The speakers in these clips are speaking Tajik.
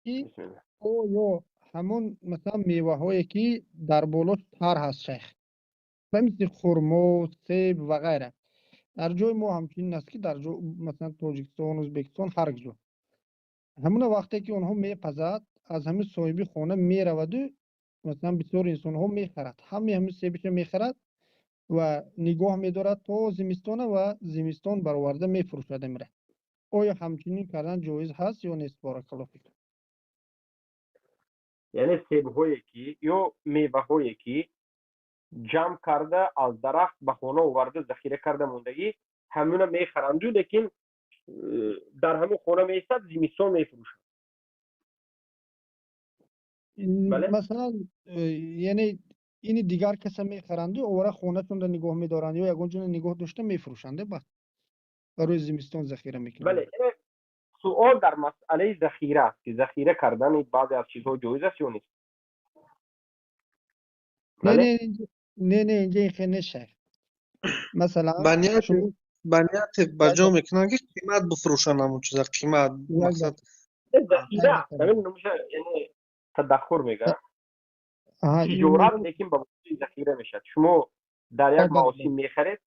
Ки Бисмиллаҳ. Оё ҳамон, масалан, меваҳое, ки дар болош тар ҳаст, шайх, ба мисли хурмо, себ ва ғайра, дар ҷои мо ҳамчунин аст, ки дар ҷо, масалан, Тоҷикистон, Ӯзбекистон, ҳар ҷо ҳамуна вақте ки онҳо мепазад, аз ҳамин соҳиби хона мераваду, масалан, бисёр инсонҳо мехарад, ҳамаи ҳамин себиша мехарад ва нигоҳ медорад то зимистона ва зимистон бароварда мефурӯшад амира. Оё ҳамчунин кардан ҷоиз ҳаст ё нест? Баракаллоҳу фикум. Яъне себҳое ки ё меваҳое ки ҷамъ карда, аз дарахт ба хона оварда, захира карда мондагӣ, ҳамуна мехаранду, лекин дар ҳамун хона меистад, зимистон мефурӯшад. Бале? Масалан, яъне ини дигар каса мехаранду, овара хонашонда нигоҳ медоранд ё ягон ҷо нигоҳ дошта мефурӯшанд, баъд барои зимистон захира мекунанд. Бале, яъне суол дар масъалаи захира аст, ки захира кардани баъзе аз чизҳо ҷоиз аст ё нест? Не. Бале? Не, инҷа ин хел нест, шайх. Масалан, Ба нияти шумо ба нияти ба ҷо мекунанд, ки қимат бифурӯшанд, ҳамон чиза қимат мақсад. Захира ҳамин номаша, яъне тадаххур мегӯяд. Тиҷорат, лекин ба воситаи захира мешавад. Шумо дар як мавсим мехаред,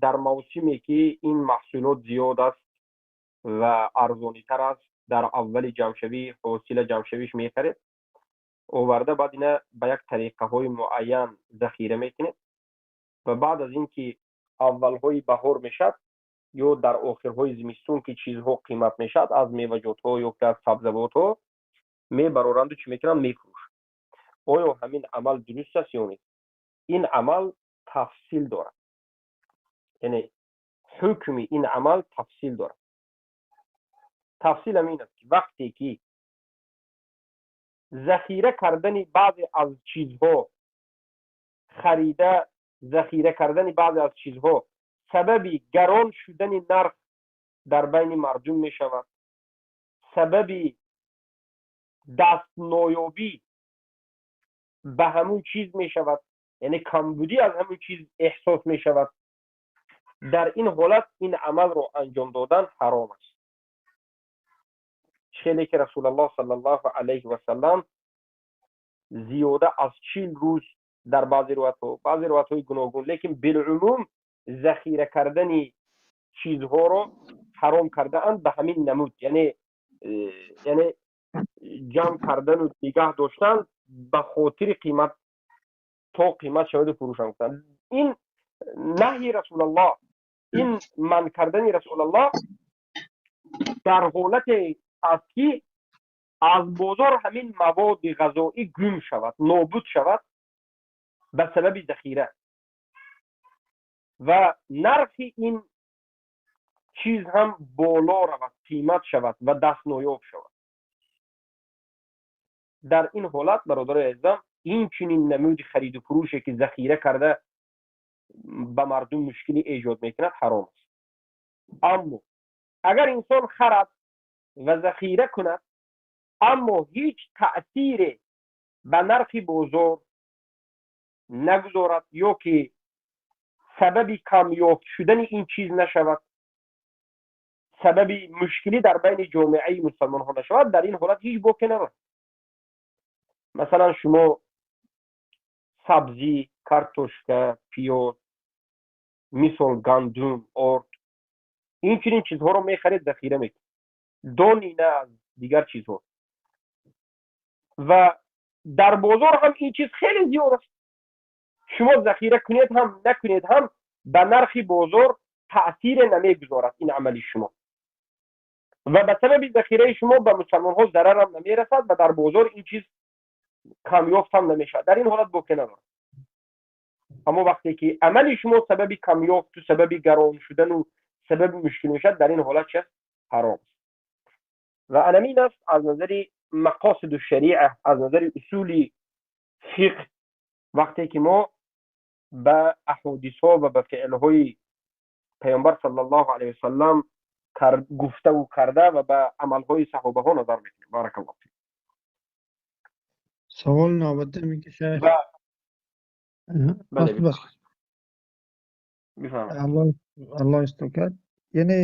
дар мавсиме ки ин маҳсулот зиёд аст ва арзонитар аст, дар аввали ҷамъшавӣ, ҳосила ҷамъшавиш мехаред, оварда, баъд ина ба як тариқаҳои муайян захира мекунед ва баъд аз ин ки аввалҳои баҳор мешавад ё дар охирҳои зимистон, ки чизҳо қимат мешавад, аз меваҷотҳо ё ки аз сабзавотҳо мебароранду чӣ мекунанд? Мефурӯшанд. Оё ҳамин амал дуруст аст ё нест? Ин амал тафсил дорад, яъне ҳукми ин амал тафсил дорад. Тафсил ҳамин аст, ки вақте ки захира кардани баъзе аз чизҳо, харида захира кардани баъзе аз чизҳо сабаби гарон шудани нарх дар байни мардум мешавад, сабаби дастноёбӣ ба ҳамун чиз мешавад, яъне камбудӣ аз ҳамун чиз эҳсос мешавад, дар ин ҳолат ин амалро анҷом додан ҳаром аст. Хеле ки Расулаллоҳ саллаллоҳу алайҳи васаллам зиёда аз 40 рӯз, дар баъзе ривоятҳо, баъзе ривоятҳои гуногун, лекин билумум захира кардани чизҳоро ҳаром кардаанд ба ҳамин намуд, яъне ҷамъ кардану нигаҳ доштан ба хотири қимат, то қимат шаваду фурӯшанд гуфтанд. Ин наҳйи Расулаллоҳ, ин манъ кардани Расулаллоҳ дар ҳолате аст, ки аз бозор ҳамин маводи ғазоӣ гум шавад, нобуд шавад ба сабаби захира ва нархи ин чиз ҳам боло равад, қимат шавад ва дастноёб шавад. Дар ин ҳолат, бародарои азизам, ин чунин намуди хариду фурӯше, ки захира карда ба мардум мушкилӣ эҷод мекунад, ҳаром аст. Аммо агар инсон харад ва захира кунад, аммо ҳеҷ таъсире ба нархи бозор нагузорад ё ки сабаби камёфт шудани ин чиз нашавад, сабаби мушкилӣ дар байни ҷомеаи мусалмонҳо нашавад, дар ин ҳолат ҳеҷ боке надорад. Масалан, шумо сабзӣ, картошка, пиёз, мисол, гандум, орд, ин чунин чизҳоро мехаред, захира мекунед, дони на аз дигар чизҳо, ва дар бозор ҳам ин чиз хеле зиёд аст. Шумо захира кунед ҳам, накунед ҳам, ба нархи бозор таъсире намегузорад ин амали шумо ва ба сабаби захираи шумо ба мусалмонҳо зарарам намерасад ва дар бозор ин чиз камёфт ҳам намешавад, дар ин ҳолат боке надорад. Аммо вақте ки амали шумо сабаби камёфту сабаби гарон шудану сабаби мушкил мешавад, дар ин ҳолат чи аст? Ҳаром аст. Ва анамин аст аз назари мақосиду шариа, аз назари усули фиқҳ, вақте ки мо ба аҳодисҳо ва ба феълҳои Паёмбар саллаллоҳу алайҳи васаллам гуфтаву карда ва ба амалҳои саҳобаҳо назар мекунем. Баракаллоҳ фик. Савол навбатӣ ки, шайх. Бале. Бас. Бифармоед. Аллоҳ исто кард. Яъне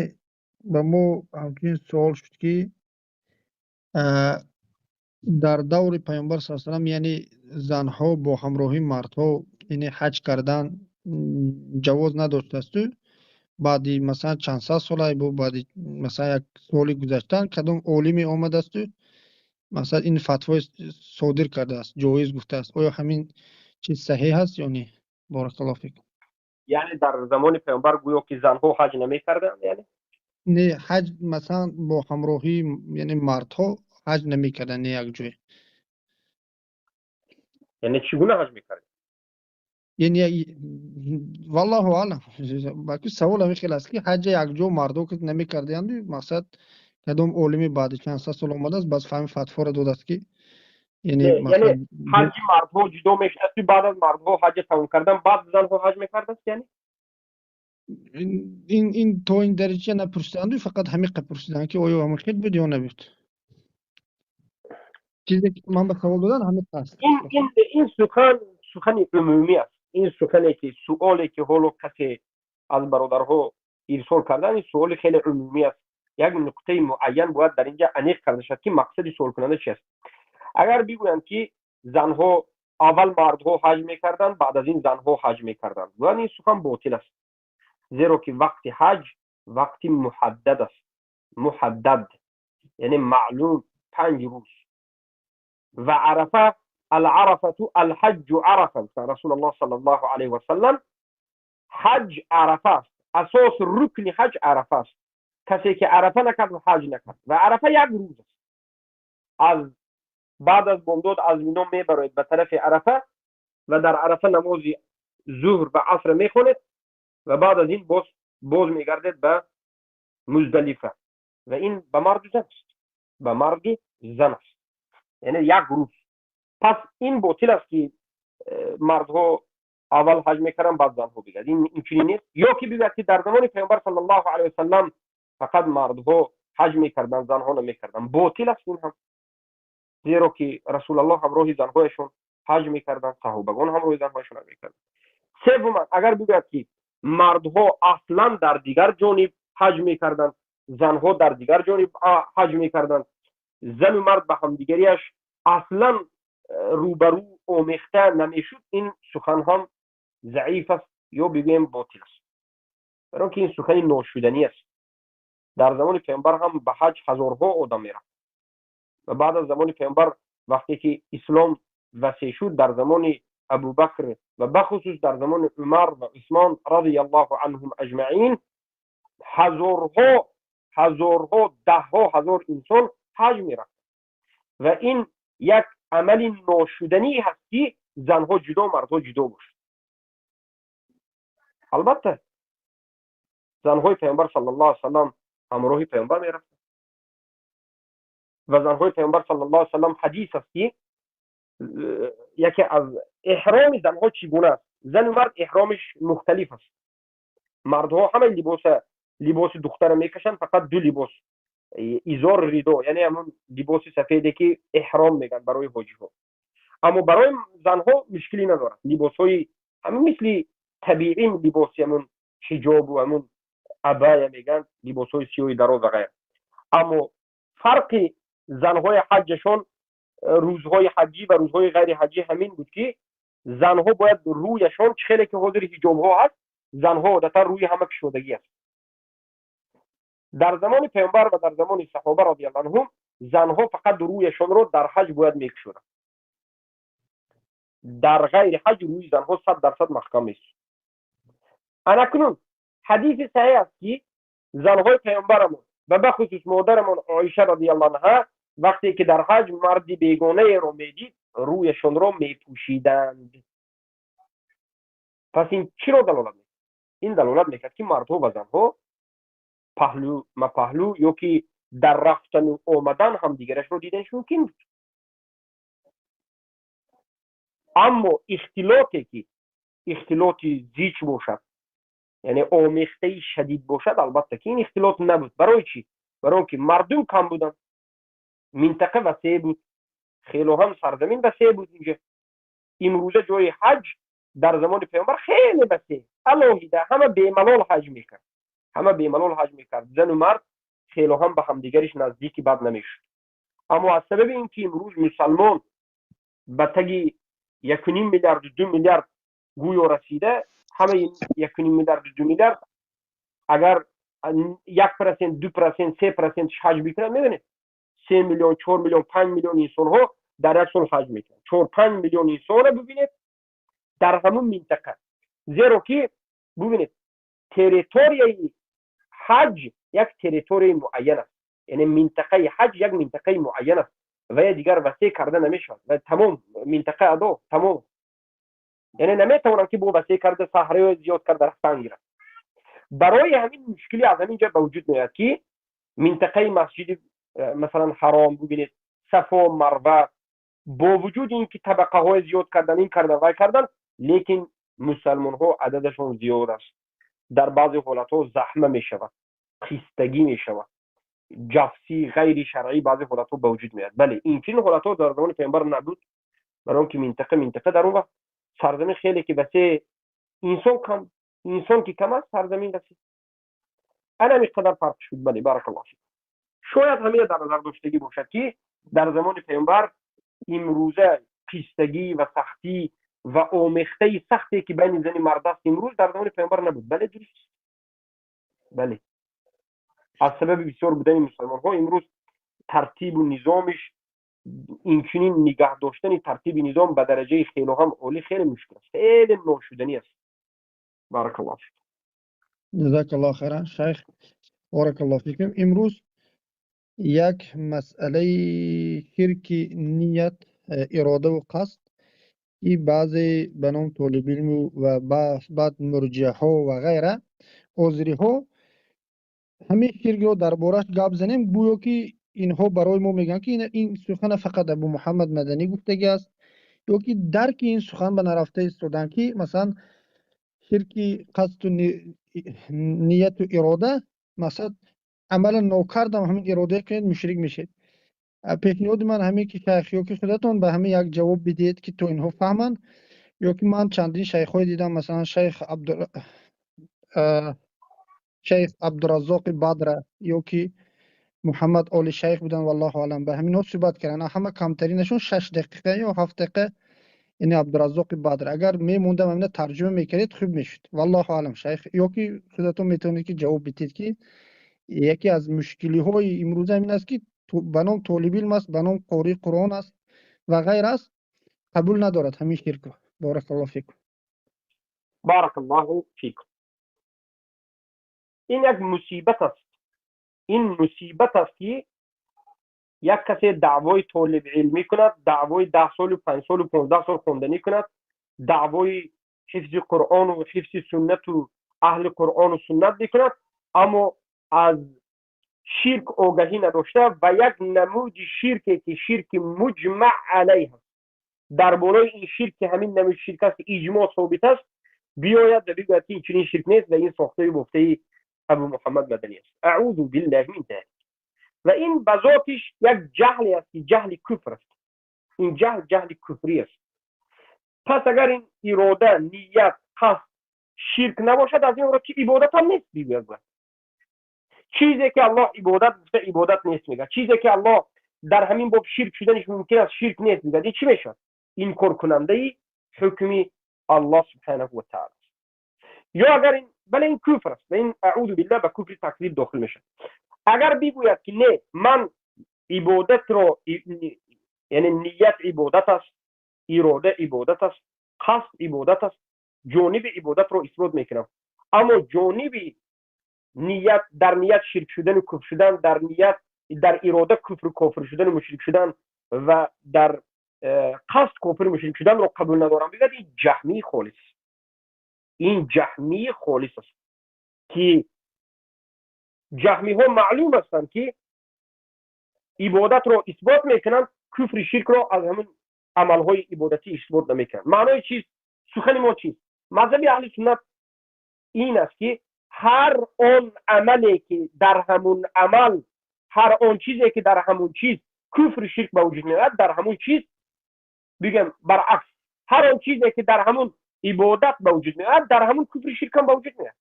ба мо ҳамчунин суол шуд, ки Дар даври Паёмбар саллаллоҳу алайҳи васаллам, яъне занҳо бо ҳамроҳии мардҳо, яъне ҳаҷ кардан ҷавоз надоштасту баъди масалан чанд сад сола бо баъди масалан як соли гузаштан кадом олиме омадасту масалан ин фатвои содир кардааст, ҷоиз гуфтааст. Оё ҳамин чиз саҳеҳ аст ё не? Баракаллоҳу фикум. Яъне дар замони Паёмбар гӯё ки занҳо ҳаҷ намекарданд, яъне? Не, ҳаҷ масалан бо ҳамроҳии, яъне мардҳо ҳаҷ намекарданд, не якҷоя. Яъне чӣ гуна ҳаҷ мекарданд? Яъне валлоҳу аълам. Балки савол ҳамин хел аст, ки ҳаҷа якҷо мардҳо ки намекарданд, мақсад кадом олими баъди чанд сад сол омадааст, баъд фаҳми фатворо додааст, ки яъне яъне ҳаҷи мардҳо ҷудо мешудаст, баъд аз мардҳо ҳаҷа тамом кардан, баъд занҳо ҳаҷ мекардаст, яъне? Ин то ин дараҷа напурсиданду, фақат ҳамиқа пурсиданд, ки оё ҳамин хел буд ё набуд. Чизе ки ман ба савол додан ҳамиқа аст. Ин сухан сухани умумӣ аст. Ин сухане ки суоле ки ҳоло касе аз бародарҳо ирсол кардан, ин суоли хеле умумӣ аст. Як нуқтаи муайян бояд дар инҷа аниқ карда шавад, ки мақсади суолкунанда чи аст. Агар бигӯянд, ки занҳо аввал мардҳо ҳаҷ мекарданд, баъд аз ин занҳо ҳаҷ мекарданд, гӯянд, ин сухан ботил аст, зеро ки вақти ҳаҷ вақти муҳаддад аст. Муҳаддад яъне маълум, 5 рӯз ва Арафа. Аларафату алҳаҷҷу арафа, Расулаллоҳ саллаллоҳу алайҳи васаллам. Ҳаҷ Арафа аст, асос рукни ҳаҷ Арафа аст. Касе ки Арафа накард, ҳаҷ накард. Ва Арафа як рӯз аст. Аз баъд аз бомдод аз Мино мебароед ба тарафи Арафа ва дар Арафа намози зуҳр ва аср мехонед ва баъд аз ин боз мегардед ба Муздалифа. Ва ин ба марду зан аст, ба марду зан аст, яъне як рӯз. Пас ин ботил аст, ки мардҳо аввал ҳаҷ мекарданд, баъд занҳо бигӯяд. Ин инчунин нест. Ё ки бигӯяд, ки дар замони Паёмбар саллаллоҳу алайҳи васаллам фақат мардҳо ҳаҷ мекарданд, занҳо намекарданд, ботил аст ин ҳам, зеро ки Расулаллоҳ ҳамроҳи занҳояшон ҳаҷ мекарданд, саҳобагон ҳамроҳи занҳояшон ҳаҷ мекарданд. Севуман, агар бигӯяд, ки мардҳо аслан дар дигар ҷониб ҳаҷ мекарданд, занҳо дар дигар ҷониб ҳаҷ мекарданд, зану мард ба ҳамдигариаш аслан рӯбарӯ омехта намешуд, ин сухан ҳам заиф аст ё бигӯем ботил аст, баро ки ин сухани ношуданӣ аст. Дар замони Паёмбар ҳам ба ҳаҷ ҳазорҳо одам мерафт ва баъд аз замони Паёмбар, вақте ки ислом васеъ шуд, дар замони Абубакр ва бахусус дар замони Умар ва Усмон радиаллоҳу анҳум аҷмаин, ҳазорҳо, ҳазорҳо, даҳҳо ҳазор инсон ҳаҷ мерафт. Ва ин як амали ношуданӣ ҳаст, ки занҳо ҷудо, мардҳо ҷудо бошад. Албатта, занҳои Паёмбар саллаллоҳу алайҳи васаллам ҳамроҳи Паёмбар мерафтанд ва занҳои Паёмбар саллаллоҳу алайҳи васаллам, ҳадис аст, ки яке аз эҳроми занҳо чӣ гуна аст. Зану мард эҳромиш мухталиф аст. Мардҳо ҳама либоса, либоси духтара мекашанд, фақат ду либос: изор, ридо, яъне ҳамон либоси сафеде, ки эҳром мегӯянд барои ҳоҷиҳо. Аммо барои занҳо мушкилӣ надорад, либосҳои ҳамин мисли табиӣ, либоси ҳамон ҳиҷобу ҳамон абая мегӯянд, либосҳои сиёҳи дароз ва ғайра. Аммо фарқи занҳои ҳаҷҷашон рӯзҳои ҳаҷҷӣ ва рӯзҳои ғайри ҳаҷҷӣ ҳамин буд, ки занҳо бояд рӯяшон, чӣ хеле ки ҳозир ҳиҷобҳо ҳаст, занҳо одатан рӯи ҳама кушодагӣ аст. Дар замони Паёмбар ва дар замони саҳоба радиаллоҳу анҳум занҳо фақат рӯяшонро дар ҳаҷ бояд мекушоданд. Дар ғайри ҳаҷ рӯи занҳо 100% маҳкам мест. Анакнун ҳадиси саҳеҳ аст, ки занҳои паёмбарамон ва бахусус модарамон Оиша радиаллоҳу анҳа вақте ки дар ҳаҷ марди бегонаеро медид, рӯяшонро мепӯшиданд. Пас ин чиро далолат мекунад? Ин далолат мекард, ки мардҳо ва занҳо паҳлӯ мапаҳлӯ ё ки дар рафтану омадан ҳамдигарашро диданш мумкин буд. Аммо ихтилоте, ки ихтилоти зич бошад, яъне омехтаи шадид бошад, албатта ки ин ихтилот набуд. Барои чӣ? Барои он ки мардум кам буданд, минтақа васеъ буд, хело ҳам сарзамин васеъ буд. Инҷа имрӯза ҷои ҳаҷ дар замони Паёмбар хеле васеъ, алоҳида, ҳама бемалол ҳаҷ мекард, ҳама бемалол ҳаҷ мекард. Зану мард хело ҳам ба ҳамдигариш наздики бад намешуд. Аммо аз сабаби ин ки имрӯз мусалмон ба таги 1,5 миллиарду 2 миллиард гӯё расида, ҳамаи 1,5 миллиарду 2 миллиард агар 1%, 2%, 3% ҳаҷ бикунад, мебинед, 3 миллион, 4 миллион, 5 миллион инсонҳо дар як сол ҳаҷ мекунанд. 4-5 миллион инсонро бибинед дар ҳамун минтақа, зеро ки бубинед, территорияи ҳаҷ як территорияи муайян аст, яъне минтақаи ҳаҷ як минтақаи муайян аст ва я дигар васеъ карда намешавад ва тамом минтақа адо тамом, яъне наметавонанд ки бо васеъ карда, саҳраё зиёд карда рафтан гирад. Барои ҳамин мушкилӣ аз ҳамин ҷо ба вуҷуд меояд, ки минтақаи масҷиди масалан Ҳаром, бубинед, Сафо, Марва, бо вуҷуди ин ки табақаҳои зиёд кардан, ин кардан, вай кардан, лекин мусалмонҳо ададашон зиёд аст. Дар баъзе ҳолатҳо заҳма мешавад, қистагӣ мешавад, ҷафсӣ ғайри шаръӣ баъзе ҳолатҳо ба вуҷуд меояд. Бале, инчунин ҳолатҳо дар замони паёмбар набуд, барои он ки минтақа дар он вақт сарзамин хеле ки васеъ, инсон кам, инсон ки кам аст, сарзамин васеъ. Ана ҳамин қадар фарқ шуд. Бале, баракаллоҳ фик. Шояд ҳамина дар назар доштагӣ бошад, ки дар замони паёмбар имрӯза қистагӣ ва сахтӣ ва омехтаи сахте ки байни зани мард аст, имрӯз дар замони паёмбар набуд. Бале, дуруст, бале, аз сабаби бисёр будани мусалмонҳо имрӯз тартибу низомиш, инчунин нигаҳ доштани тартиби низом ба дараҷаи хело ҳам олӣ хеле мушкил аст, хеле ношуданӣ аст. Баракаллоҳ фик. Ҷазакаллоҳ хайран, шайх, баракаллоҳ фикум. Имрӯз як масъалаи ширки ният, иродаву қасд, ки баъзе ба ном толибилму ва баъд мурҷиаҳо ва ғайра, озириҳо, ҳамин ширкро дар бораш гап занем, гӯё ки инҳо барои мо мегӯянд, ки ин сухана фақат Абу Муҳаммад Маданӣ гуфтагӣ аст, ё ки дарки ин сухан ба нарафта истоданд, ки масалан ширки қасду нияту ирода, масалан амалан нокардам, ҳамин ирода кунед, мушрик мешед. Пешниҳоди ман ҳамин ки шайх ё ки худатон ба ҳамин як ҷавоб бидиҳед, ки то инҳо фаҳманд, ё ки ман чандин шайхҳое дидам, масалан шайх Абдураззоқи Бадра ё ки Муҳаммад Оли Шайх буданд, валлоҳу алам, ба ҳаминҳо суҳбат карданд. Ҳама камтаринашон 6 дақиқа ё 7 дақиқа. Яъне Абдураззоқи Бадр агар мемондам, ҳамина тарҷума мекардед, хуб мешуд. Валлоҳу алам, шайх, ё ки худатон метавонед, ки ҷавоб бидиҳед, ки яке аз мушкилиҳои имрӯза ҳамин аст, ки ба ном толибилм аст, ба ном қории Қуръон аст ва ғайр аст, қабул надорад ҳамин ширкро. Баракаллоҳ фикум. Баракаллоҳу фикум. Ин як мусибат аст, ин мусибат аст, ки як касе даъвои толибилмӣ кунад, даъвои 10 солу 5 солу 15 сол хонданӣ кунад, даъвои ҳифзи Қуръону ҳифзи суннату аҳли Қуръону суннат мекунад, аммо аз ширк огаҳӣ надошта ва як намуди ширке ки ширки муҷмаъ алайҳ аст, дар болои ин ширк, ки ҳамин намуди ширк аст, иҷмоъ собит аст, биёяд ва бигӯяд, ки инчунин ширк нест ва ин сохтаи бофтаи Абу Муҳаммад Маданӣ аст. Аъузу биллаҳи мин залик. Ва ин ба зотиш як ҷаҳле аст, ки ҷаҳли куфр аст. Ин ҷаҳл ҷаҳли куфрӣ аст. Пас агар ин ирода, ният, қасд ширк набошад, аз ин ро ки ибодат ҳам нест бигӯяд бояд. Чизе ки Аллоҳ ибодат гуфта, ибодат нест мегӯяд, чизе ки Аллоҳ дар ҳамин боб ширк шуданиш мумкин аст, ширк нест мегӯяд, ин чӣ мешавад? Инкоркунандаи ҳукми Аллоҳ субҳанаҳу ва таъала аст. Ё агар ин, бале, ин куфр аст ва ин, аъузу биллаҳ, ба куфри такзиб дохил мешавад. Агар бигӯяд, ки не, ман ибодатро, яъне ният ибодат аст, ирода ибодат аст, қасд ибодат аст, ҷониби ибодатро исбот мекунам, аммо ҷониби ният, дар ният ширк шудану куфр шудан, дар ният, дар ирода куфру кофир шудану мушрик шудан ва дар қасд кофиру мушрик шуданро қабул надорам бигӯяд, ин ҷаҳмии холис, ин ҷаҳмии холис аст, ки ҷаҳмиҳо маълум ҳастанд, ки ибодатро исбот мекунанд, куфри ширкро аз ҳамин амалҳои ибодатӣ исбот намекунанд. Маънои чист? Сухани мо чист? Мазҳаби аҳли суннат ин аст, ки ҳар он амале ки дар ҳамун амал, ҳар он чизе ки дар ҳамун чиз куфри ширк ба вуҷуд меояд, дар ҳамун чиз, бигӯем баръакс, ҳар он чизе ки дар ҳамун ибодат ба вуҷуд меояд, дар ҳамун куфри ширкам ба вуҷуд меояд.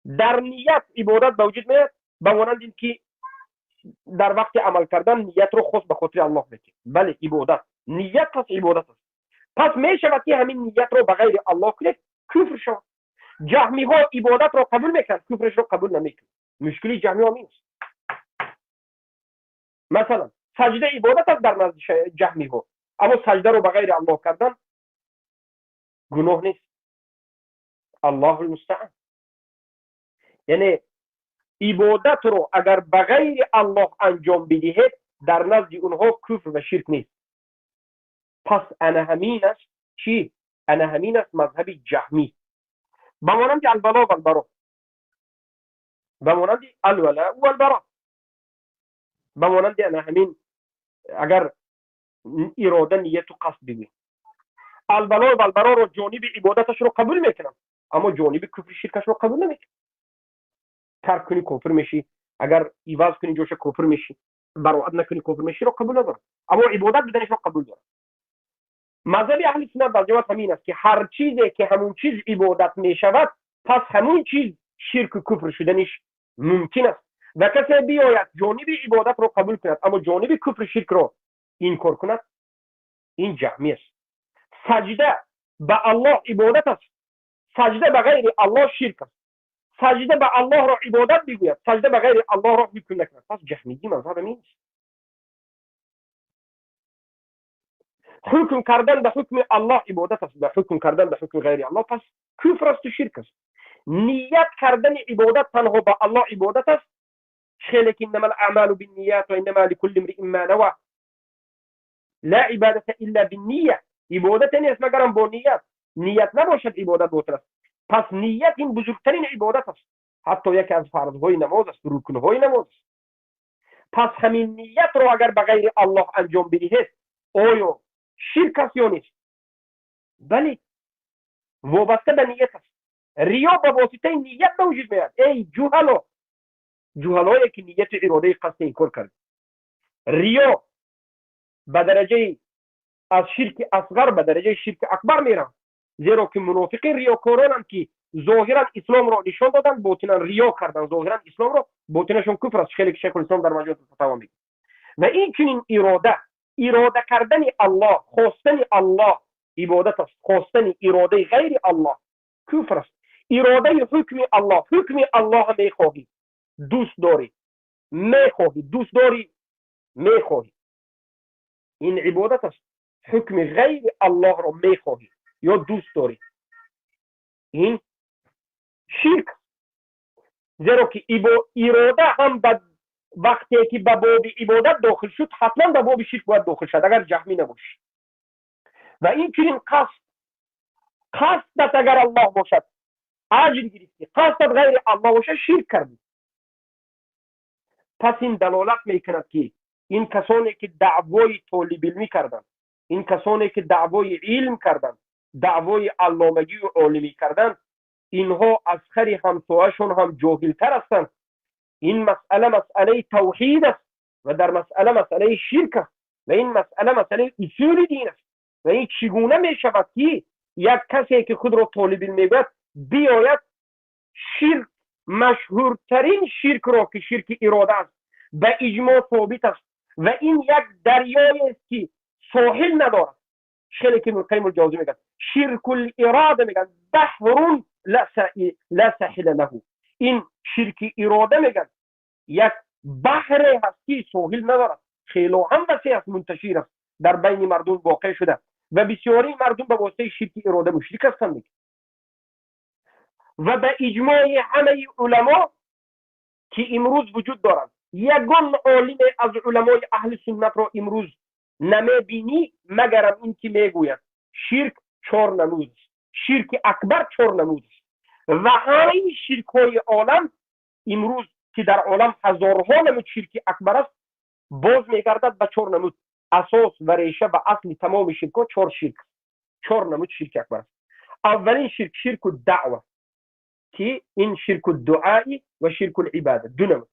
Дар ният ибодат ба вуҷуд меояд, ба монанди ин ки Дар вақти амал кардан ниятро хос ба хотири Аллоҳ мекунӣ. Бале, ибодат ният пас ибодат аст. Пас мешавад, ки ҳамин ниятро ба ғайри Аллоҳ кунед, куфр шавад. Ҷаҳмиҳо ибодатро қабул мекунанд, куфрашро қабул намекунанд. Мушкили ҷаҳмиҳо ҳамин аст. Масалан, саҷда ибодат аст дар назди ҷаҳмиҳо, аммо саҷдаро ба ғайри Аллоҳ кардан гуноҳ нест. Аллоҳу мустаъан. Яъне ибодатро агар ба ғайри Аллоҳ анҷом бидиҳед, дар назди онҳо куфр ва ширк нест. Пас ана ҳамин аст чӣ? Ана ҳамин аст мазҳаби ҷаҳмӣ, ба монанди алвало валбаро, ба монанди алвала валбаро, ба монанди ана ҳамин. Агар ирода, нияту қасд бигӯем, алвало валбароро ҷониби ибодаташро қабул мекунам, аммо ҷониби куфри ширкашро қабул намекунам. Тарк кунӣ, кофир мешӣ, агар иваз кунӣ ҷоша, кофир мешӣ, бароат накунӣ, кофир меширо қабул надорам, аммо ибодат буданашро қабул дорам. Мазҳаби аҳли суннат вал ҷамоат ҳамин аст, ки ҳар чизе ки ҳамун чиз ибодат мешавад, пас ҳамун чиз ширку куфр шуданиш мумкин аст. Ва касе биёяд, ҷониби ибодатро қабул кунад, аммо ҷониби куфри ширкро инкор кунад, ин ҷаҳмӣ аст. Саҷда ба Аллоҳ ибодат аст, саҷда ба ғайри Аллоҳ ширк аст. Саҷда ба Аллоҳро ибодат бигӯяд, саҷда ба ғайри Аллоҳро ҳукм накунад, пас ҷаҳмигӣ мазҳаб ҳамин аст. Ҳукм кардан ба ҳукми Аллоҳ ибодат аст ва ҳукм кардан ба ҳукми ғайри Аллоҳ пас куфр асту ширк аст. Ният кардани ибодат танҳо ба Аллоҳ ибодат аст, хеле ки иннама алъамалу бинният ва иннама ликулли имриин ма нава, ла ибадата илла бинния, ибодате нест, магарам бо ният. Ният набошад, ибодат ботил аст. Пас ният ин бузургтарин ибодат аст, ҳатто яке аз фарзҳои намоз аст, рукнҳои намоз аст. Пас ҳамин ниятро агар ба ғайри Аллоҳ анҷом бидиҳед, оё ширк аст ё нест? Бале, вобаста ба ният аст. Риё ба воситаи ният ба вуҷуд меояд. Эй ҷуҳало, ҷуҳалое ки нияту иродаи қасди инкор кард, риё ба дараҷаи аз ширки асғар ба дараҷаи ширки акбар меравад, зеро ки мунофиқин риёкоронанд, ки зоҳиран исломро нишон доданд, ботинан риё карданд. Зоҳиран исломро, ботинашон куфр аст, хеле ки Шайхулислом дар Маҷмӯъ мегӯяд. Ва инчунин ирода, ирода кардани Аллоҳ, хостани Аллоҳ ибодат аст, хостани иродаи ғайри Аллоҳ куфр аст. Иродаи ҳукми Аллоҳ, ҳукми Аллоҳ мехоҳӣ, дӯст дорӣ, мехоҳӣ, дӯст дорӣ, мехоҳӣ, ин ибодат аст. Ҳукми ғайри Аллоҳро мехоҳӣ ё дӯст дорӣ, ин ширк, зеро ки ирода ҳам ба вақте ки ба боби ибодат дохил шуд, ҳатман ба боби ширк бояд дохил шуд, агар ҷаҳмӣ набошӣ. Ва инчунин қасд, қасдат агар Аллоҳ бошад, аҷр гирифтӣ, қасдат ғайри Аллоҳ бошад, ширк кардӣ. Пас ин далолат мекунад, ки ин касоне ки даъвои толибилмӣ карданд, ин касоне ки даъвои илм карданд, даъвои алломагию олимӣ карданд, инҳо аз хари ҳамсояшон ҳам ҷоҳилтар ҳастанд. Ин масъала масъалаи тавҳид аст ва дар масъала масъалаи ширк аст ва ин масъала масъалаи усули дин аст. Ва ин чӣ гуна мешавад, ки як касе ки худро толибилм мегӯяд, биёяд, ширк, машҳуртарин ширкро, ки ширки ирода аст, ба иҷмо собит аст ва ин як дарёест, ки соҳил надорад, хеле ки Ибнулқайим Ҷавзӣ мегӯяд, ширкул ирода мегӯяд, баҳрун ла саҳила лаҳу. Ин ширки ирода, мегӯяд, як баҳре ҳаст, ки соҳил надорад, хело ҳам васеъ аст, мунташир аст, дар байни мардум воқеъ шуда ва бисёрии мардум ба воситаи ширки ирода мушрик ҳастанд. Ва ба иҷмои ҳамаи уламо, ки имрӯз вуҷуд доранд, ягон олиме аз уламои аҳли суннатро имрӯз намебинӣ, магарам ин ки мегӯяд, ширк чор намуд аст, ширки акбар чор намуд аст. Ва ҳамаи ширкҳои олам имрӯз, ки дар олам ҳазорҳо намуд ширки акбар аст, боз мегардад ба чор намуд. Асос ва реша ва асли тамоми ширкҳо чор ширк, чор намуд ширки акбар аст. Аввалин ширк ширку даъва, ки ин ширку дуаи ва ширку ибада, ду намуд,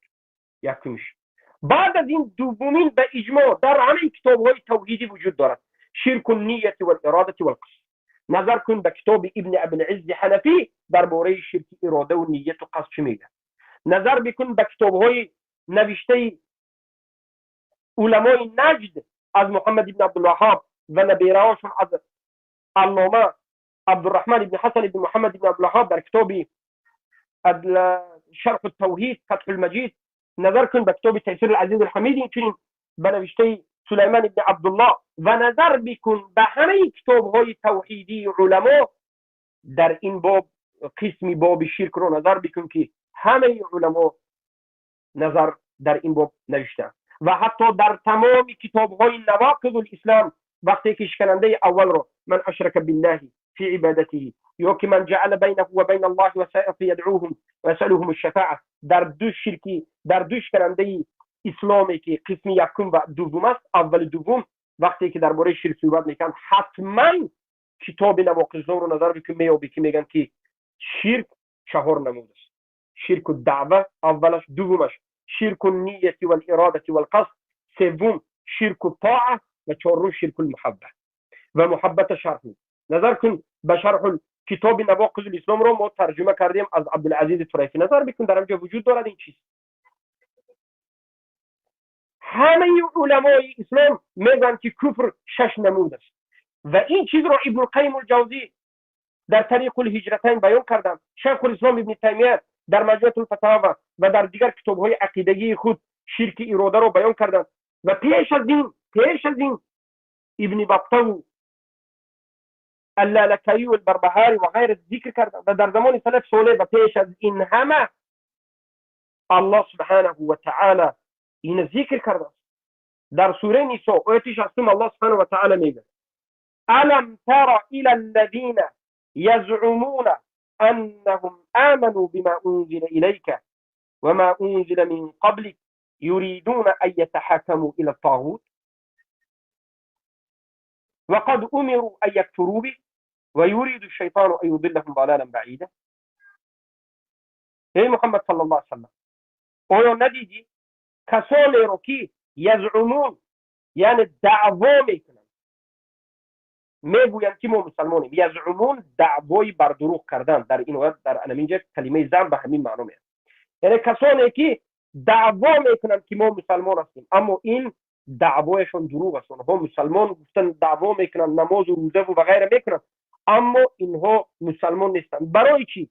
якумиш. Баъд аз ин дуввумин ба иҷмо дар ҳамаи китобҳои тавҳидӣ вуҷуд дорад, ширку нияти валиродати валқасд. Назар кун ба китоби Ибни Абилиззи Ҳанафӣ, дар бораи ширки иродаву нияту қасд чӣ мегӯяд. Назар бикун ба китобҳои навиштаи علمای نجد از محمد ابن عبدالوهاب و نبیرهاشون از علامه عبدالرحمن ابن حسن ابن محمد ابن عبدالوهاب در کتاب شرح التوحید فتح المجید نظر کن به کتاب تیسیر العزیز الحمید، اینچنین به نوشته سلیمان ابن عبدالله و نظر بکن به همه کتاب های توحیدی علما در این باب، قسمی باب شرک رو نظر بکن که همه علما نظر در این باب نوشتن و حتی در تمام کتاب های نواقض الاسلام وقتی که شکننده اول رو من اشرک بالله فی عبادته یا که من جعل بینه و بین الله وسائط یدعوهم و یسألهم الشفاعه، در دو شرکی، در دو شکننده اسلامی که قسم یکم و دوم است، اول دوم، وقتی که درباره شرک صحبت میکنن حتما کتاب نواقض رو نظر بکن میابی که میگن که شرک چهار نمود است: شرک الدعوه اولش، دومش شرک النیه والاراده والقصد، سوم شرک الطاعه و چهارم شرک المحبه و محبت شرح. نظر کن به شرح کتاب نواقض الاسلام رو ما ترجمه کردیم از عبدالعزیز طریفی، نظر بکن در آنجا وجود دارد این چیز. همه علمای اسلام میگن که کفر شش نمود است و این چیز رو ابن القیم الجوزی در طریق الهجرتین بیان کردن، شیخ الاسلام ابن تیمیه در مجموعه الفتاوا و در دیگر کتاب‌های عقیدگی خود شرک اراده رو بیان کردن و پیش از این ابن بطه و اللالکایی و البربهاری و غیر ذکر کردن و در زمان سلف صالح و پیش از این همه الله سبحانه و تعالی این ذکر کرده. در سوره نساء آیه 60 الله سبحانه و تعالی میگه: الم تر الى الذين يزعمون انهم آمنوا بما انزل اليك وما انزل من قبلك يريدون ان يتحاكموا الى الطاغوت وقد امروا ان يكفروا به ويريد الشيطان ان يضلهم ضلالا بعيدا. ای محمد صلی الله علیه وسلم، آیا ندیدی کسانی رو که یزعمون، یعنی دعوا میکنن، میگویند که ما مسلمانیم. یزعمون دعوای بر دروغ کردن، در این وقت در اینجا کلمه زعم به همین معنا میاد، یعنی کسانی که دعوا میکنن که ما مسلمان هستیم اما این دعوایشون دروغ است. آنها مسلمان گفتن دعوا میکنن، نماز و روزه و غیره میکنن، اما اینها مسلمان نیستند. برای چی؟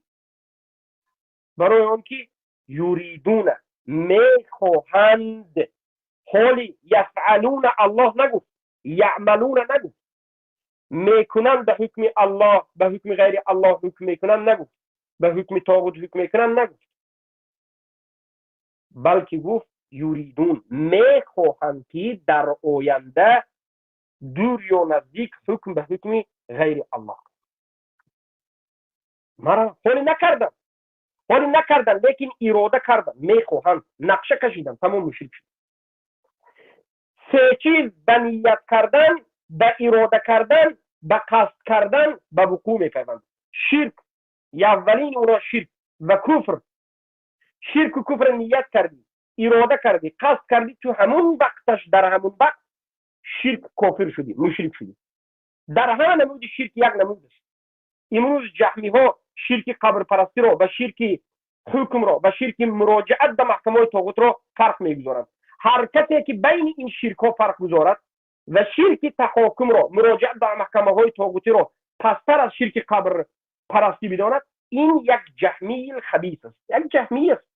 برای آنکه یریدون، میخواهند. حالی یفعلون الله نگفت، یعملون نگفت، میکنن به حکم الله، به حکم غیر الله حکم میکنن نگفت، به حکم طاغوت حکم میکنن نگفت، بلکه گفت یریدون، میخواهند که در آینده دور یا نزدیک حکم به حکم غیر الله. مرا حالی نکردن، حالی نکردن، لیکن اراده کردن، میخواهند، نقشه کشیدن، تمام مشرک شد. سه چیز: به نیت کردن، به اراده کردن، به قصد کردن به وقوع میپیوندند. شرک، اولین اورا شرک و کفر. شرک و کفر نیت کردی، اراده کردی، قصد کردی، تو همون وقتش در همون وقت شرک کافر شدی، مشرک شدی. در همه نمود شرک یک نمود است. امروز جهمی ها شرک قبر پرستی رو و شرک حکم رو و شرک مراجعت به محکمه طاغوت رو فرق میگذارند. هر کسی که بین این شرک ها فرق گذارد و شرک تحاکم رو، مراجعت به محکمه های طاغوتی رو پستر از شرک قبر پرستی بداند، این یک جهمی خبیث است، یک جهمی است،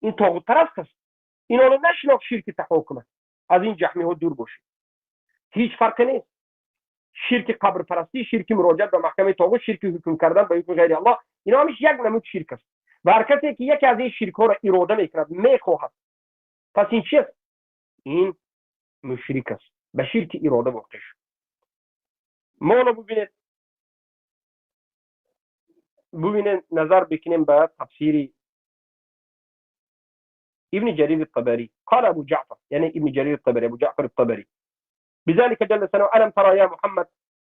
این طاغوت پرست است. این رو نشناخت شرک تحاکم است. از این جهمی ها دور باشید، هیچ فرقی نیست. شرک قبر پرستی، شرک مراجعت به محکمه طاغوت، شرک حکم کردن به حکم غیر الله، اینا همیشه یک نمود شرک است. و هر کسی که یکی از این شرک ها را اراده میکند، میخواهد، پس این چیست؟ این مشرک است، به شرک اراده واقع شد. ما رو ببینید، ببینید نظر بکنیم به تفسیر ابن جرير الطبري. قال ابو جعفر، يعني ابن جرير الطبري، ابو جعفر الطبري: بذلك جل ثناؤه ألم ترى يا محمد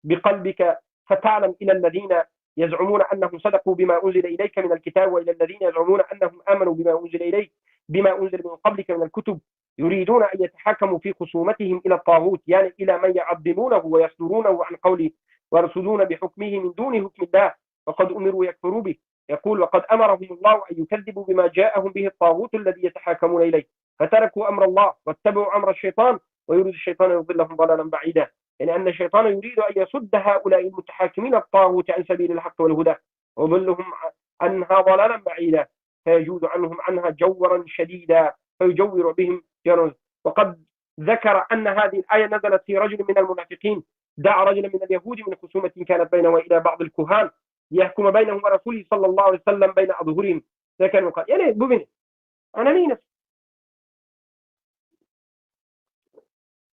بقلبك فتعلم إلى الذين يزعمون أنهم صدقوا بما أنزل إليك من الكتاب وإلى الذين يزعمون أنهم آمنوا بما أنزل إليك بما أنزل من قبلك من الكتب يريدون أن يتحكموا في خصومتهم إلى الطاغوت، يعني إلى من يعظمونه ويصدرونه عن قوله ويرصدون بحكمه من دون حكم الله وقد أمروا يكفروا به. يقول وقد أمرهم الله أن يكذبوا بما جاءهم به الطاغوت الذي يتحاكمون إليه. فتركوا أمر الله واتبعوا أمر الشيطان، ويريد الشيطان يضلهم ضلالا بعيدا. يعني أن الشيطان يريد أن يصد هؤلاء المتحاكمين الطاغوت عن سبيل الحق والهدى ويضلهم عنها ضلالا بعيدا، فيجوز عنهم عنها جورا شديدا فيجور بهم جورا. وقد ذكر أن هذه الآية نزلت في رجل من المنافقين دعا رجلا من اليهود من خصومة كانت بينه وإلى بعض الكهان ليحكم بينهم ورسوله صلى الله عليه وسلم بين أظهرهم. ذكر قال يعني ببني أنا مين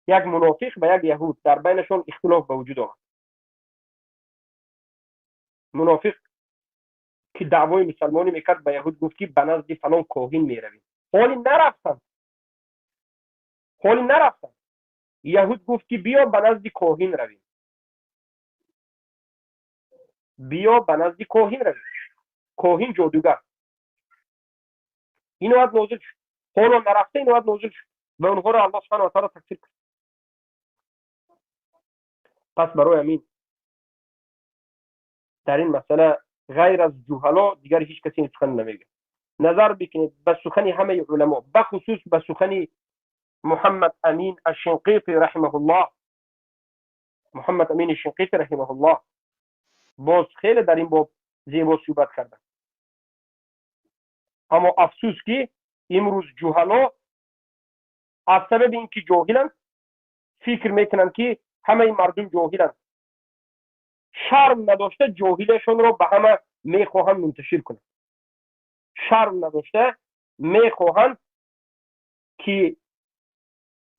یک منافق به یک یهود در بینشون اختلاف به وجود آمد. منافق که دعوای مسلمانی میکرد به یهود گفت که به نزد فلان کاهن میرویم. حالی نرفتن. یهود گفت که بیا به نزد کاهن رویم. کاهن جادوگر. این آیت نازل شد. حالا نرفته این آیت نازل شد و اونها را الله سبحانه و تعالی تکفیر کرد. پس برای همین در این مسئله غیر از جهلا دیگر هیچ کسی این سخن نمیگه. نظر بکنید به سخن همه علما، بخصوص به سخن محمد امین الشنقیطی رحمه الله. محمد امین الشنقیطی رحمه الله باز خیلی در این باب زیبا صحبت کردن. اما افسوس که امروز جهلا از سبب اینکه جاهلند فکر میکنند که همه مردم جاهلند، شرم نداشته جاهلشون رو به همه میخواهند منتشر کنند. شرم نداشته میخواهند که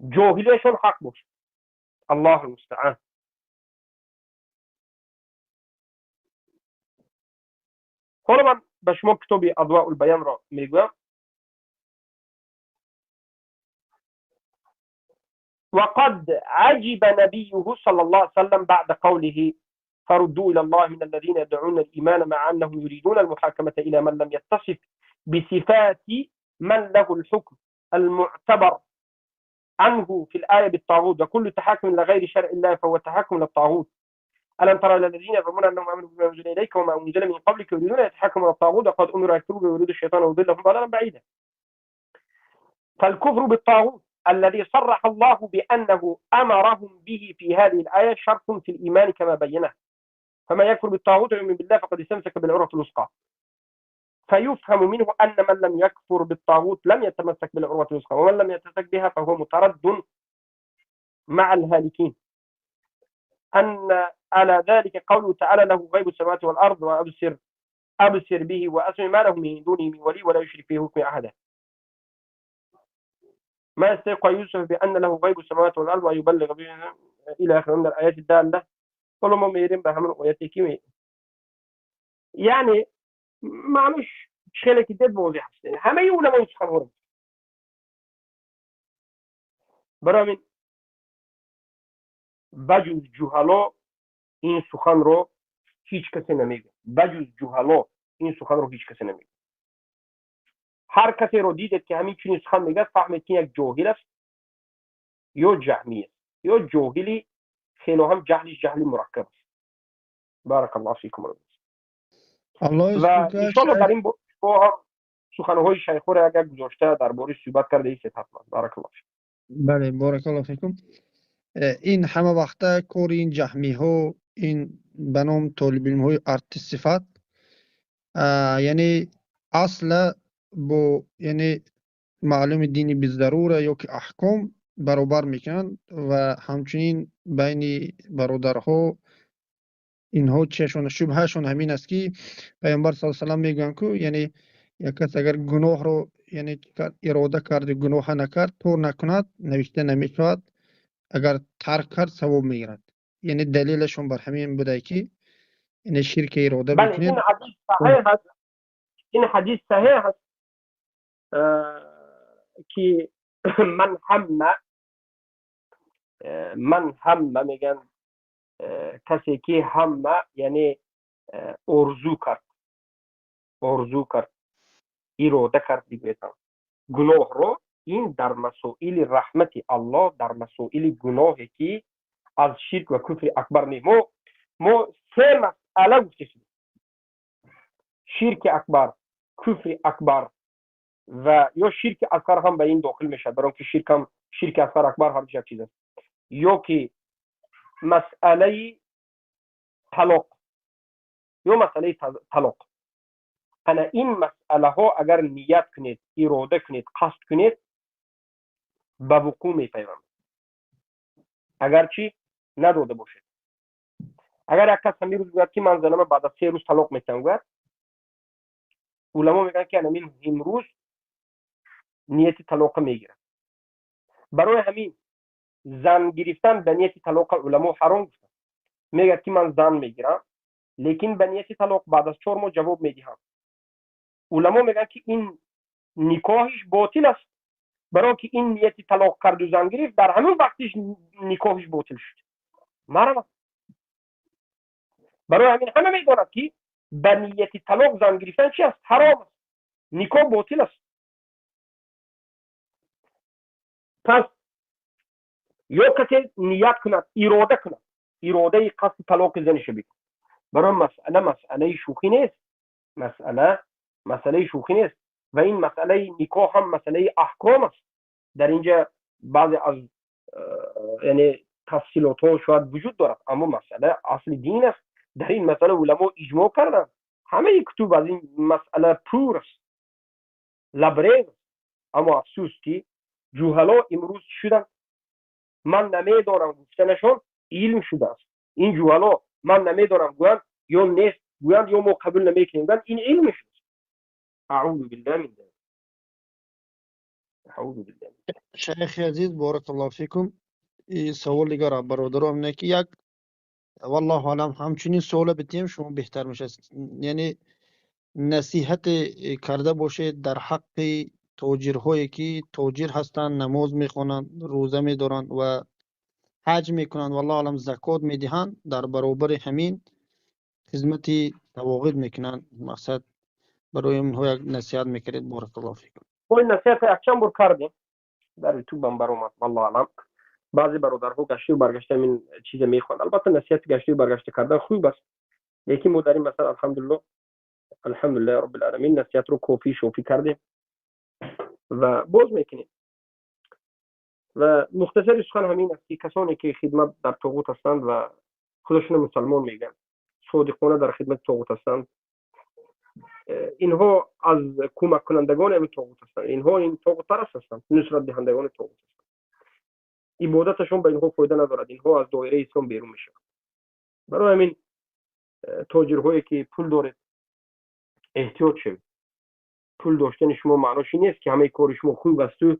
جاهلشون حق باشه. الله المستعان. حالا من به شما کتاب اضواء البیان را میگویم. وقد عجب نبيه صلى الله عليه وسلم بعد قوله فردوا إلى الله من الذين يدعون الإيمان مع أنهم يريدون المحاكمة إلى من لم يتصف بصفات من له الحكم المعتبر عنه في الآية بالطاغوت، وكل تحاكم لغير شرع الله فهو تحاكم للطاغوت. ألم ترى إلى الذين يزعمون أنهم آمنوا بما أنزل إليك وما أنزل من قبلك يريدون يتحاكموا إلى الطاغوت وقد أمروا يكفروا ويريد الشيطان يضلهم ضلالا بعيدا. فالكفر بالطاغوت الذي صرح الله بأنه أمرهم به في هذه الآية شرط في الإيمان كما بينه، فما يكفر بالطاغوت ويؤمن بالله فقد استمسك بالعروة الوثقى. فيفهم منه أن من لم يكفر بالطاغوت لم يتمسك بالعروة الوثقى، ومن لم يتمسك بها فهو مترد مع الهالكين. أن على ذلك قوله تعالى له غيب السماوات والأرض وأبصر أبصر به وأسمع ما له من دونه من ولي ولا يشرك في حكمه أحدا. ما يستيقظ يوسف بأن له غيب السماوات والأرض ويبلغ به إلى آخر من الآيات الدالة. ولما میریم به همون آیاتی که یعنی معنیش خیلی که دید واضح هست. همه علمای سخن برای من بجز جهلا این سخن رو هیچ کسی نمیگه. بجز جهلا این سخن رو هیچ کسی نمیگه. هر کسی رو دیدید که همین چنین سخن میگه فهمید که یک جاهل است یا جهمی است یا جاهلی خیلی هم جهلی جهلی مرکب است. بارک الله فیکم. الله و انشالله در این با هم سخنهای شیخ رو اگر گذاشته درباره صحبت کرده ایست حتما. بارک الله فیکم. بله بارک الله فیکم. این همه وقته کار این جهمی ها این به نام طالب علم های ارتیست صفت یعنی اصل با یعنی معلوم دینی بالضروره یا که احکام برابر میکنند و همچنین بین برادرها اینها چشون شبهشون همین است که پیامبر صلی الله علیه و سلم میگن که یعنی یک کس اگر گناه رو یعنی اراده کرد گناه نکرد تو نکند نوشته نمیشود، اگر ترک کرد ثواب میگیرد. یعنی دلیلشون بر همین بوده که یعنی شرک اراده بله بکنید. این حدیث صحیح هست. این حدیث صحیح هست که من هم من هم میگن کسی که هم یعنی ارزو کرد، ارزو کرد، اراده کرد بگویم گناه رو، این در مسائل رحمت الله، در مسائل گناهی که از شرک و کفر اکبر نیست. ما سه مسئله گفته شدیم: شرک اکبر، کفر اکبر و یا شرک اصغر هم به این داخل میشه، برای اینکه شرک هم شرک اصغر اکبر هر یک چیز است، یا که مسئله طلاق یا مسئله طلاق. انا این مسئله ها اگر نیت کنید، اراده کنید، قصد کنید، به وقوع میپیوندد، اگرچه نداده باشید. اگر یک کس همین روز گوید که من زنم بعد از 3 روز طلاق میتم، گوید علما میگن که همین امروز نیت طلاق میگیره. برای همین زن گرفتن به نیت طلاق علما حرام گفتن. میگه که من زن میگیرم لیکن به نیت طلاق بعد از 4 ماه جواب میدهم. علما میگن که این نکاحش باطل است، برای که این نیت طلاق کرد و زن گرفت، در همون وقتش نکاحش باطل شد. مرحبا. برای همین همه میداند که به نیت طلاق زن گرفتن چی است؟ حرام است، نکاح باطل است. پس یا کسی نیت کند، اراده کند، اراده قصد طلاق زنش بکند. برای مسئله مسئله شوخی نیست، مسئله مسئله شوخی نیست و این مسئله نکاح هم مسئله احکام است. در اینجا بعضی از یعنی تفصیلات ها شاید وجود دارد، اما مسئله اصل دین است. در این مسئله علما اجماع کردند، همه کتب از این مسئله پر است، لبریز است. اما افسوس که جوهلا امروز شدن، من نمیدانم گفتنشون علم شده است. این جوهلا من نمیدانم گویند یا نیست گویند یا ما قبول نمیکنیم، این علم شده است. اعوذ بالله من ذلك، اعوذ بالله. شیخ عزیز بارک الله فیکم، این سوال دیگر برادرم اینه که یک والله اعلم همچنین سوال بتیم شما بهتر میشه، یعنی نصیحت کرده باشید در حق تاجرهایی که تاجر هستند، نماز میخوانند، روزه میدارند و حج میکنند، والله اعلم زکات میدهند، در برابر همین خدمت تواغید میکنند. مقصد برای اونها یک نصیحت میکردید. بارک الله فیکم. ما این نصیحت یک چند بار کردیم در یوتیوب هم برآمد، والله اعلم. بعضی برادرها گشته و برگشته این چیز میخوان. البته نصیحت گشته و برگشته کردن خوب است، لیکن ما در این مثلا الحمدلله الحمدلله رب العالمین نصیحت رو کافی شوفی کردیم و باز میکنیم. و مختصر سخن همین است که کسانی که خدمت در طاغوت هستند و خودشون مسلمان میگن، صادقانه در خدمت طاغوت هستند، اینها از کمک کنندگان این طاغوت هستند، اینها این طاغوت پرست هستند، نصرت دهندگان طاغوت هستند. عبادتشون به اینها فایده ندارد، اینها از دایره اسلام بیرون میشوند. برای همین تاجرهایی که پول دارید احتیاط شوید. پول داشتن شما معناش این نیست که همه کار شما خوب است و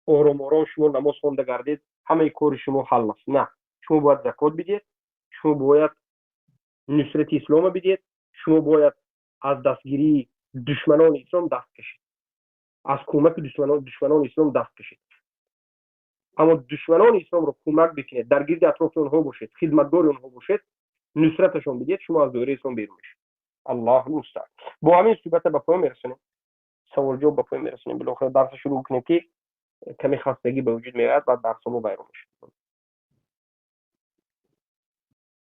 آرام آرام شما نماز خوانده گردید همه کار شما حل است. نه، شما باید زکات بدید، شما باید نصرت اسلام بدید، شما باید از دستگیری دشمنان اسلام دست کشید، از کمک دشمنان اسلام دست کشید. اما دشمنان اسلام رو کمک بکنید، در گرد اطراف اونها باشید، خدمتگار اونها باشید، نصرتشون بدید، شما از دایره اسلام بیرون میشید. الله المستعان. با همین صحبت به پایان میرسونیم، سوال جواب به پایان میرسونیم. بالاخره درس شروع کنیم که کمی خستگی به وجود میاد و درس ما ویران میشه.